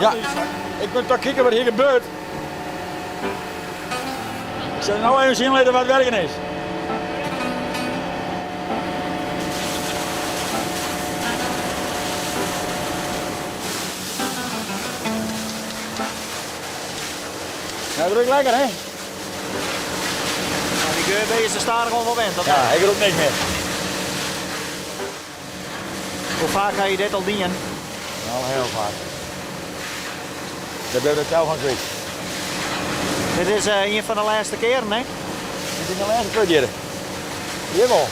Ja, ik moet toch kijken wat hier gebeurt. Ik zal nou even zien laten wat werken is. Nou, dat ruikt lekker, hè? Nou, die geur ben je zo stadig al wel wend, of Ja, ik rook niks meer. Hoe vaak ga je dit al dienen? Nou, heel vaak. Daar ben ik tel van kwijt. Dit is uh, een van de laatste keren, hè? Dit is de laatste keer hier. Hier wel.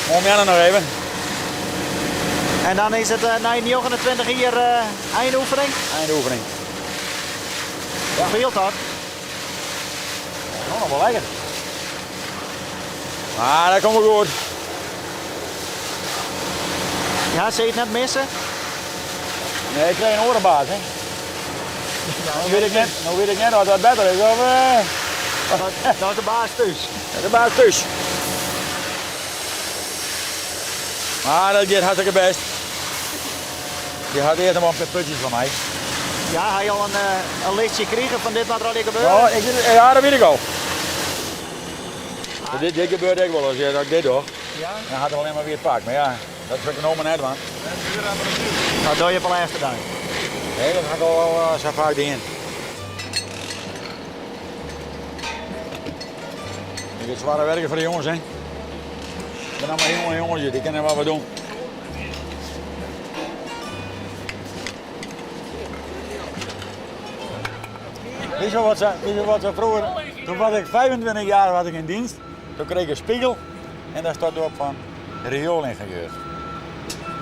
Mooi nog even. En dan is het uh, na 29 hier uh, eindoefening? Eindoefening. Ja. Veel dat? Ja, nog wel lekker. Maar dat komt wel goed. Ja, zie je het net missen? Nee, ik krijg een orenbaas, hè. Ja, nou, weet ik net, nou weet ik net of dat beter is of... Uh... Dat, dat is de baas thuis. Dat is de baas thuis. Maar dat gaat hartstikke best. Die had eerst nog een paar putjes van mij. Ja, hij al een, een listje gekregen van dit wat er al gebeurt? Ja, ik, ja, dat weet ik al. Ah. Dit, dit gebeurt ook wel eens, ja, dat ik dit doe. Ja? Dan had hij alleen maar weer het pak. Maar ja, dat vind ik nog maar net, man. Nou, doe je op de laatste dag. Nee, dat ga ik al uh, zo vaak in. Dit is zware werken voor de jongens, hè. Ik ben allemaal jonge jongens, die kunnen wel wat doen. Weet je wat ze, weet je wat ze vroeger, toen was ik 25 jaar was ik in dienst, toen kreeg ik een spiegel en daar stond op van rioolingenieur.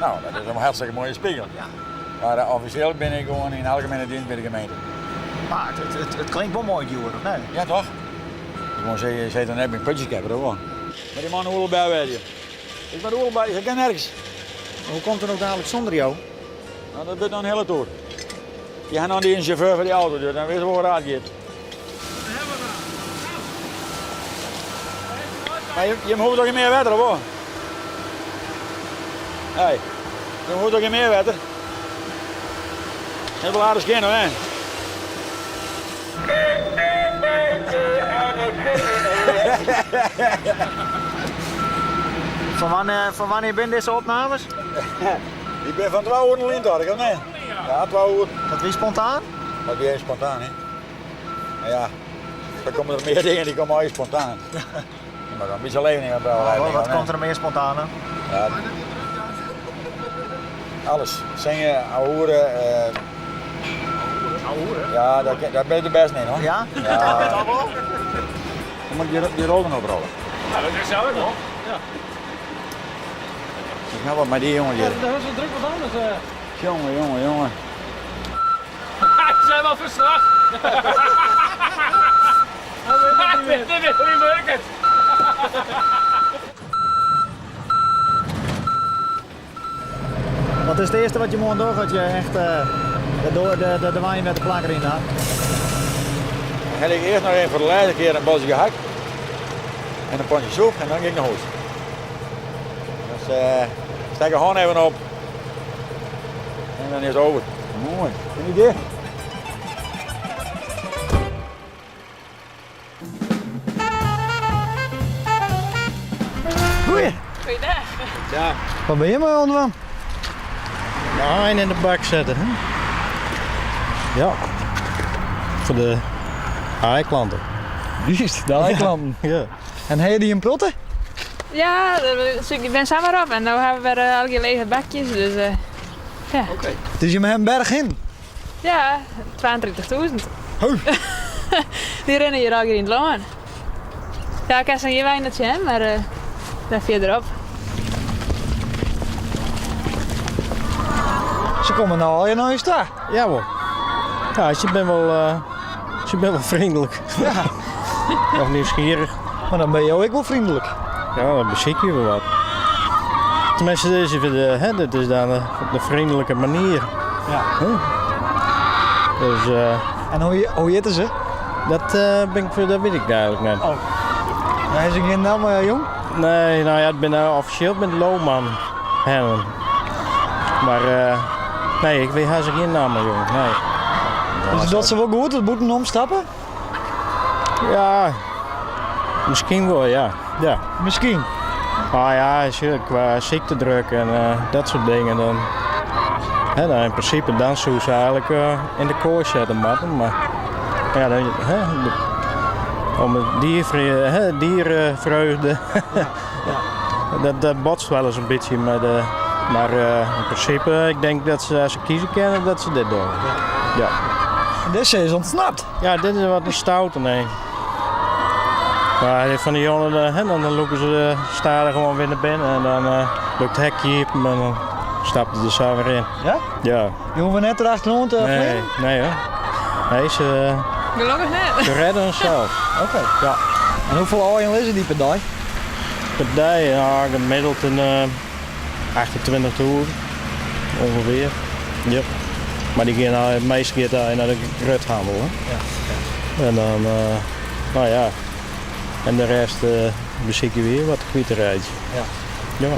Nou, dat is een hartstikke mooie spiegel. Ja. Maar uh, officieel ben ik gewoon in algemene dienst bij de gemeente. Maar het, het, het klinkt wel mooi, duur, of nee? Ja, toch? Ik moet zeggen, je zit dan net met putjes hebben, hoor. Maar die man hoe bij weet je. Ik ben oorlog bij, ik ken nergens. Hoe komt het ook dadelijk zonder jou? Nou, dat wordt nog een hele tour. Je gaat nog die een chauffeur van die auto, dus dan weten we waar het gaat. Maar je, je hoeft toch geen meer water, of wat? Nee, je hoeft toch geen meer water? Dat is wel aardig skin, hè? Van wanneer, van wanneer ben deze opnames? Ik ben van 12 uur in Lintorg, of nee? Ja, 12 uur. Dat wie spontaan? Dat wie spontaan, hè? Maar ja, er komen er meer dingen die komen al spontaan. Ja. Maar dan is alleen niet meer bij. Oh, wat komt er meer spontaan? Hè? Ja. Alles. Zingen, ahoeren. Uh, ja, daar, daar ben je de best in hoor. Ja? Ja. Dan moet je die, die rollen oprollen. Ja, dat is zelf wel. Ja. Ik nou wat met die jongen hier. Ja, dat is wel druk wat anders. Uh. Jongen, jongen, jongen. Ze zijn wel verslag. Dit is niet werken. Wat is het eerste wat je morgen doet als je echt uh, de, de, de, de wijn met de plakker in had? Dan ga ik eerst nog even voor de laatste keer een bosje gehakt. En een pondje soep en dan ga ik naar huis. Dus uh, stek er gewoon even op. En dan is het over. Mooi. Vind je dit? Goeie. Goeiedag. Ja. Wat ben je maar aan De ein in de bak zetten. Hè? Ja. Voor de aaiklanten. Juist, de aaiklanten. Ja. ja. En heb je die een protten? Ja, ik ben samen op en nu hebben we weer al die lege bakjes, dus uh, ja. Oké. Okay. Dus je met een berg in? Ja, 32.000. Huh. die rennen hier al in het land. Ja, ik heb ze hier weinig hè, maar uh, daar verderop. Ze komen nou al je naar je daar. Ja hoor. Ja, ze bent wel, uh, ze bent wel vriendelijk. Ja. of nieuwsgierig. Maar dan ben je ook wel vriendelijk. Ja, dan beschik je wel wat. Tenminste, dit is, de, hè, dit is dan de, de vriendelijke manier. Ja. Huh? Dus, uh, en hoe, hoe heette ze? Dat, uh, ben ik, dat weet ik eigenlijk net. Oh. Nou, is ik geen naam, uh, jong? Nee, nou ja, ik ben nou officieel ben Lohman Hennen. Maar uh, Nee, ik weet haast gjin namme, jong. Nee. Dus dat se wol goed, it bûten omstappe? Ja, miskien wol, ja. Ja. Miskien. Maar ja, sjoch, kwa siektedruk en dat soart dingen, dan, hè, dan in prinsipe dan soe se eigenlik yn de koai sette moatte. Mar ja, dan, hè, om it diervre, hè, diervreugde, dat botst wel eens in bytsje mei de, mar yn prinsipe, ik denk dat se, as se kieze kinne, dat se dit dogge. Ja. En dizze is ûntsnapt. Ja, dit is wat in stoute, nee. Maar fan de jongen, hè, dan lûke se stadichoan wer nei binnen en dan lukt het hekje iepen en dan stapt er sa wer yn. Ja? Ja. Je hoege net erachteroan te Nee, fleanen? nee hoor. Nee, se, Gelokkich net. se redde harsels. Oké. Ja. En hoefolle aaien lizze dy per dei? Per dei, ja, gemiddeld in 28.000 ongeveer. Ja. Maar die gaan nou, het meeste gaat daar naar de groothandel. Hè? Ja. En dan, nou ja, en de rest besykje we wer wat kwyt te reitsjen. Ja. Ja.